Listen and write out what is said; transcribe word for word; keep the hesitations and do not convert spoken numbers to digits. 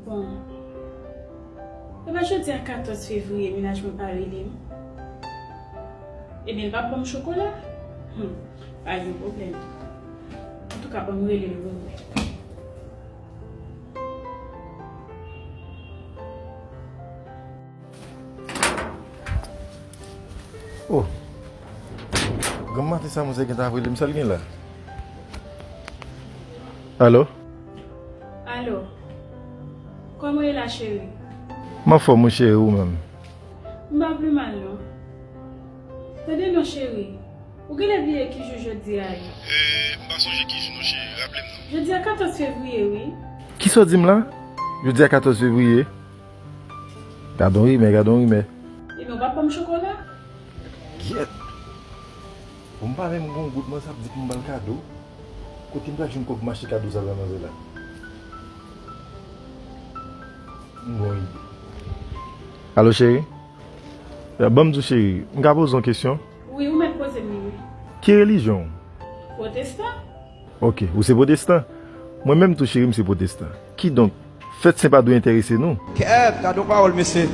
Bon. Epa jodi a katòz fevriye, mennaj mwen pa rele m. Ebyen, l p ap ban m chokola? Hmm, pa gen pwoblèm. Antouka, ban m rele l pou m wè. Oh. Granm maten sa, manzè gentan ap rele m, sa l gen la? Alo? Alo? Kòman w ye la, cheri? M anfòm, wi, cheri, ou menm? M pa pi mal, non. Tande non, cheri. Ou genlè bliye ki jou jodi a ye? Eh, m pa sonje ki jou non, cheri. Raple m non. Jodi a katòz fevriye, wi. Kisa w di m la? Jodi a katòz fevriye? Gadon rimè, gadon rimè. Ebyen, ou p ap ban m chokola? Gyèt! Bon, m pa menm gon goud, manzè ap di pou m ba l kado. Kote m pral jwenn kòb m achte kado sa la, manzè la? M gon ide. Alo, cheri? Ya, ban m di w, cheri, m ka poze w yon kesyon? Wi, ou mèt poze m li, wi. Ki relijyon w? Pwotestan. Ok, ou se pwotestan? Mwen menm tou, cheri, m se pwotestan. Kidonk, fèt sen pa dwe enterese nou. Kèt, gade yon pawòl, mesye.